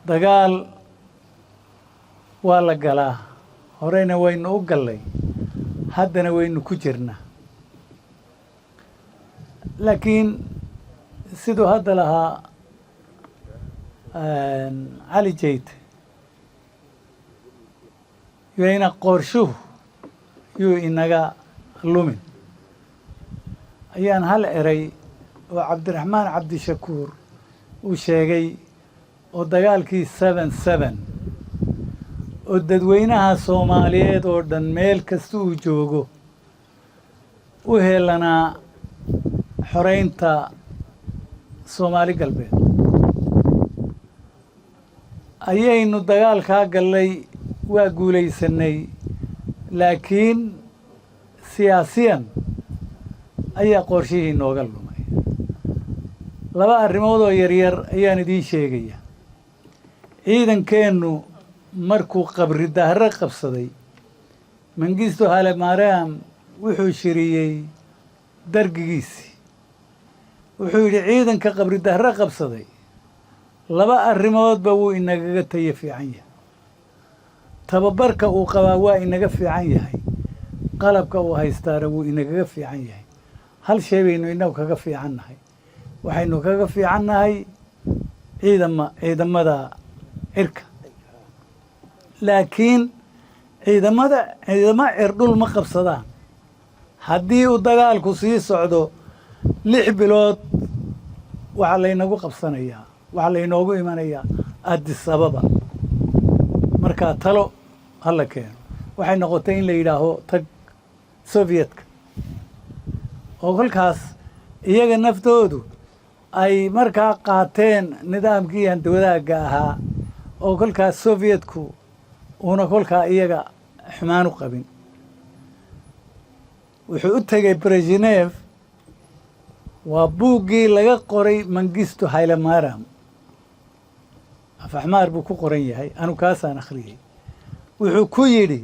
Dagaal waa la galaa, horeyna waynu u gallay, haddana waynu ku jirnaa. Laakiin siduu hadda lahaa Cali Jeyte, yayna qorshuhu yuu inaga lumin. Ayaan hal eray oo Cabdiraxmaan Cabdishakuur uu sheegay oo dagaalkii 77 oo dadweynaha Soomaaliyeed oo dhan meel kasta uu joogo u heelanaa xoreynta Soomaali Galbeed, ayaynu dagaalkaa gallay, waa guulaysanay, laakiin siyaasiyan ayaa qorshihii nooga lumay. Laba arrimood oo yaryar ayaan idiin sheegaya. Ciidankeennu markuu Qabri Dahre qabsaday, Mangisto Haile Mariam wuxuu shiriyey dargigiisii. Wuxuu yidhi, "Ciidanka Qabri Dahre qabsaday laba arrimoodba wuu inagaga tayo fiican yahay: tababarka uu qabaa waa inaga fiican yahay, qalabka uu haystaana wuu inagaga fiican yahay. Hal shay baynu inagu kaga fiican nahay. Waxaynu kaga fiican nahay ciidamada cirka, laakiin ciidamo cirdhul ma qabsadaan. Haddii uu dagaalku sii socdo 6 bilood, waxaa laynagu qabsanayaa, waxaa laynoogu imanayaa Addis Ababa. Markaa talo hala keeno." Waxay noqotay in la yidhaaho, "Tag Sovietka," oo kolkaas iyaga naftoodu ay markaa qaateen nidaamkii hantiwadaagga ahaa, oo kolkaas Sovietku uuna kolkaa iyaga xumaan u qabin. Wuxuu u tegey Brezhnev. Waa buuggii laga qoray Mangisto Hailemaram, af Axmaar buu ku qoran yahay, anu kaasaan akhriyey. Wuxuu ku yidhi,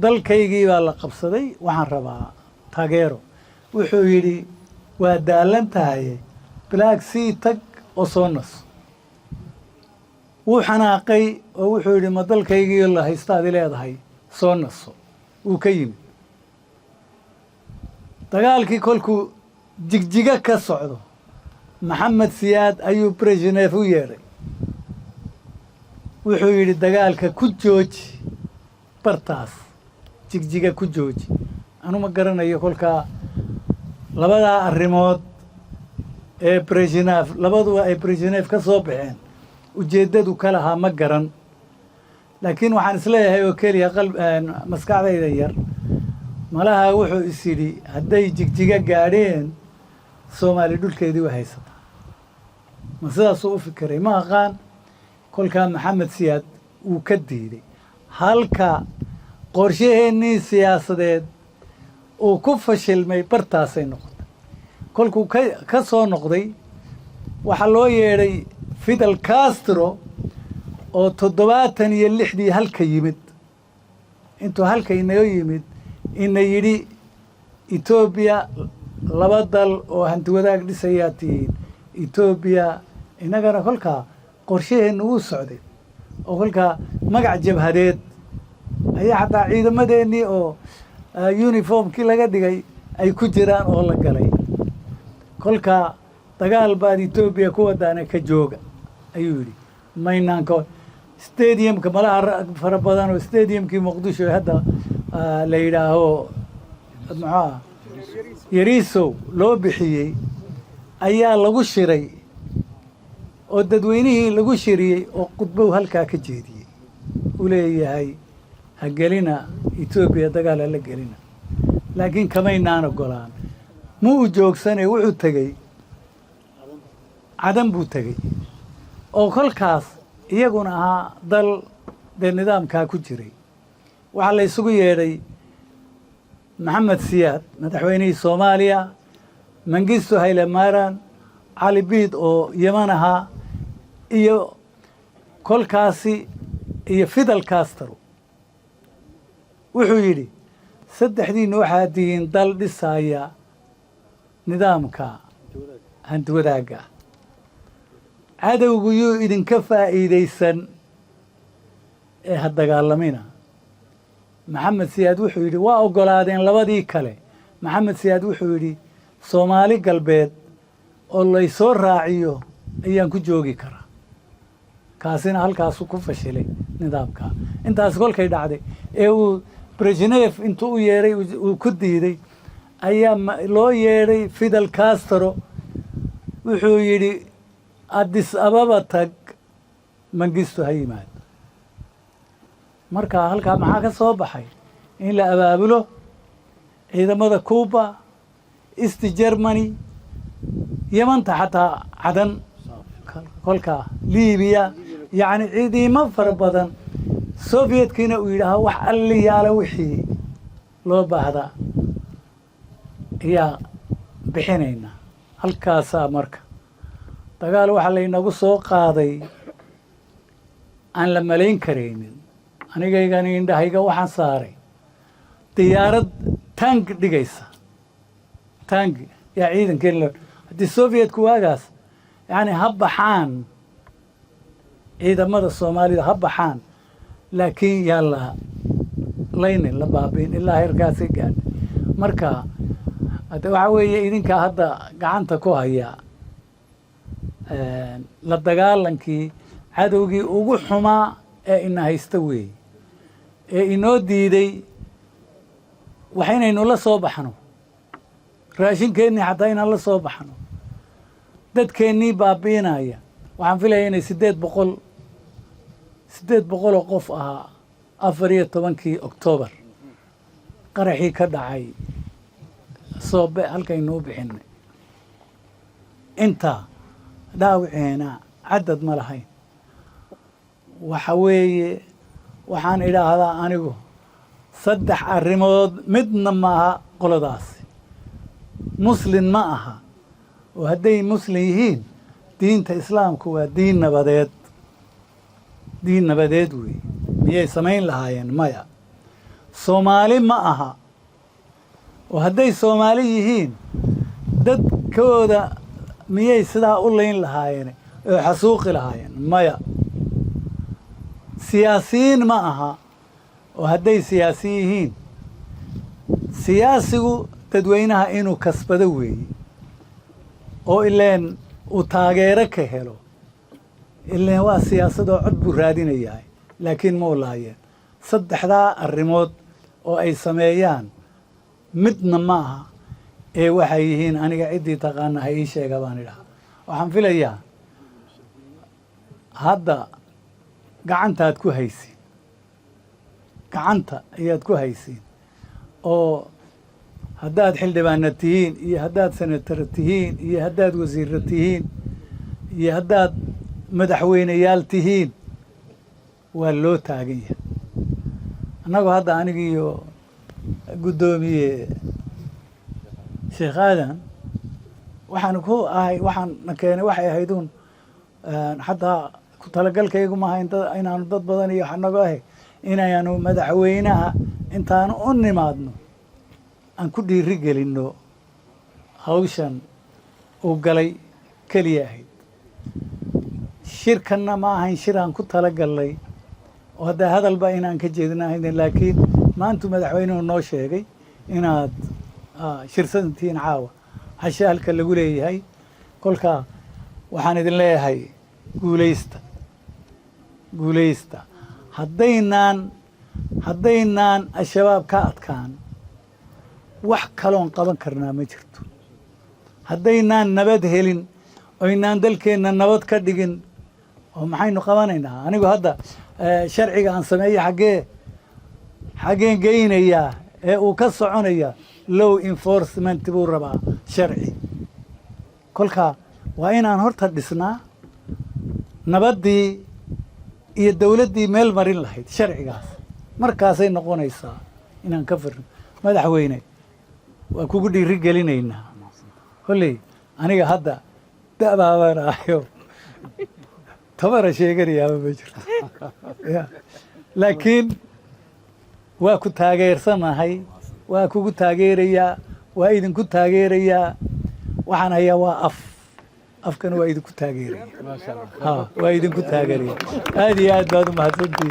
"Dalkaygii baa la qabsaday, waxaan rabaa taageero." Wuxuu yidhi, "Waa daalan tahay, Black Sea tag oo soo naso." Wuu xanaaqay oo wuxuu yidhi, "Ma dalkaygii la haystaadi leedahay soo naso?" Wuu ka yimid. Dagaalkii kolkuu Jigjiga ka socdo, Maxamed Siyaad ayuu Brezhnev u yeedhay. Wuxuu yidhi, "Dagaalka ku jooji bartaas, Jigjiga ku jooji." Anu ma garanayo kolkaa labadaa arrimood ee Brezhnev, labaduba ay Brezhnev ka soo baxeen, ujeeddadu ka lahaa ma garan. Laakiin waxaan isleeyahay oo keliya, qalb maskaxdayda yar malaha, wuxuu is yidhi, hadday Jigjiga gaadheen, Soomaali dhulkeedii way haysataa. Ma sidaasuu u fikiray, ma aqaan. Kolkaa Maxamed Siyaad wuu ka diiday. Halka qorshaheennii siyaasadeed uu ku fashilmay bartaasay noqotay. Kolkuu ka soo noqday, waxaa loo yeedhay Fidel Castro oo 76-dii halka yimid. Intuu halka inaga yimid, ina yidhi, "Etoobiya laba dal oo hanti wadaag dhisayaa tihiin, Etoobiya." Innagana kolkaa qorshaheenna wuu socday, oo kolkaa magac jabhadeed ayaa xataa ciidamadeennii oo uniformkii laga dhigay ay ku jiraan oo la galay. "Kolkaa dagaal baad Etoobiya ku wadaana, ka jooga," ayuu yidhi. Maynaanka stadiumka malaha fara badan oo stadiumkii Muqdisho hadda la yidhaaho, muxuu ah, Yariisow loo bixiyey, ayaa lagu shiray oo dadweynihii lagu shiriyey oo khudbow halkaa ka jeediyey, uu leeyahay, "Ha gelina Etoobiya, dagaal hala gelina." Laakiin kamaynaan ogolaan. Ma uu joogsane, wuxuu tegey Cadan buu tegey, oo kolkaas iyaguna ahaa dal dee nidaamkaa ku jiray. Waxaa la isugu yeedhay Maxamed Siyaad, madaxweynihii Soomaaliya, Mangisto Haile Maran, Cali Biid oo Yeman ahaa, iyo kolkaasi iyo Fidel Castro. Wuxuu yidhi, "Saddexdiinna waxaad tihiin dal dhisaya nidaamka hantiwadaagga ah. Cadowgu yuu idinka faa'iidaysan ee ha dagaalamina. Maxamed Siyaad wuxuu yidhi, waa oggolaadeen labadii kale. Maxamed Siyaad wuxuu yidhi, Soomaali Galbeed oo laysoo raaciyo ayaan ku joogi karaa. Kaasina halkaasu ku fashilay nidaamkaa. Intaas kolkay dhacday ee uu Brejnev intuu u yeedhay uu ku diiday, ayaa loo yeedhay Fidel Castro. Wuxuu yidhi, "Addis Ababa tag, Mangisto ha yimaado." Marka halkaa maxaa ka soo baxay? In la abaabulo ciidamada Cuba, East Germany, Yamanta, xataa Cadan, kolkaa Libiya, yacni ciidamo fara badan. Sovietkiina uu yidhaaha, wax alliyaala wixii loo baahdaa ayaa bixinaynaa. Halkaasaa marka dagaal waxaa laynagu soo qaaday aan la malayn karaynin. Anigaygani indhahayga waxaan saaray diyaarad taang dhigaysa, taang yaa ciidankeen. Haddii Sovietku waagaas yacni ha baxaan ciidamada Soomaalida, ha baxaan, laakiin yaa la laynin, la baabiin, ilaa heerkaasay gaadhay. Marka hadde waxaa weeye, idinkaa hadda gacanta ku haya la dagaalankii cadowgii ugu xumaa ee ina haysta weeye, ee inoo diiday wax inaynu la soo baxno, raashinkeennii xataa inaan la soo baxno, dadkeennii baabi'inaya. Waxaan filaya inay 800 oo qof ahaa 14-kii Oktoobar qaraxii ka dhacay Soobe halkaynuu bixinay. Intaa dhaawaceena cadad ma lahayn. Waxa weeye, waxaan idhaahdaa anigu, saddex arrimood midna maaha qoladaasi. Muslin ma aha, oo hadday muslim yihiin, diinta Islaamku waa diin nabadeed, diin nabadeed weeye, miyay samayn lahaayeen? Maya. Soomaali ma aha, oo hadday Soomaali yihiin, dadkooda miyay sidaa u layn lahaayeen oo xasuuqi lahaayeen? Maya. Siyaasiyiin ma aha, oo hadday siyaasi yihiin, siyaasigu dadweynaha inuu kasbado weeye, oo ileen uu taageero ka helo, ileen waa siyaasad oo cod buu raadinayaa, laakiin mau laayeen. Saddexdaa arrimood oo ay sameeyaan midna ma aha. Ee waxay yihiin, aniga ciddii taqaana ha ii sheega baan idhaha. Waxaan filayaa hadda gacantaad ku haysiin, gacanta ayaad ku haysiin, oo haddaad xildhibaana tihiin iyo haddaad senator tihiin iyo haddaad wasiirra tihiin iyo haddaad madaxweyneyaal tihiin, waa loo taagan yahay. Annagu hadda anigiiyo guddoomiye Sheekh Aadan waxaan ku ahay, waxaan na keenay waxay ahayd uun, xataa ku talagalkaygu maaha inaanu dad badan iyo waxnago ahay, inaanu madaxweynaha intaanu u nimaadno aan ku dhiiri gelinno hawshan uu galay keliya ahayd. Shirkanna ma ahayn shir aan ku talagalnay oo hadda hadalba inaan ka jeedinahayn, laakiin maantuu madaxweynuhu noo sheegay inaad shirsantihiin caawa cashe halka lagu leeyahay. Kolka waxaan idin leeyahay, guulaysta, guulaysta. Haddaynaan Al-Shabaab ka adkaan, wax kaloon qaban karnaa ma jirto. Haddaynaan nabad helin oynaan dalkeenna nabad ka dhigin, oo maxaynu qabanaynaa? Anigu hadda sharciga aan sameeye xaggeen geynayaa ee uu ka soconaya? Law enforcement buu rabaa sharci. Kolka waa inaan horta dhisnaa nabaddii iyo dawladdii meel marin lahayd sharcigaas. Markaasay noqonaysaa inaan ka firno. Madaxweyne, waa kugu dhiiri gelinaynaa. Kolley aniga hadda da'baabaan ahayo, tabara sheeganayaaba ma jirto ya, laakiin waa ku taageersanahay, waa kugu taageerayaa, waa idinku taageerayaa. Waxaan hayaa waa af. Afkana waa idinku taageeraya, ha, waa idinku taageeraya. Aad iyo aad baad u mahadsantihiin.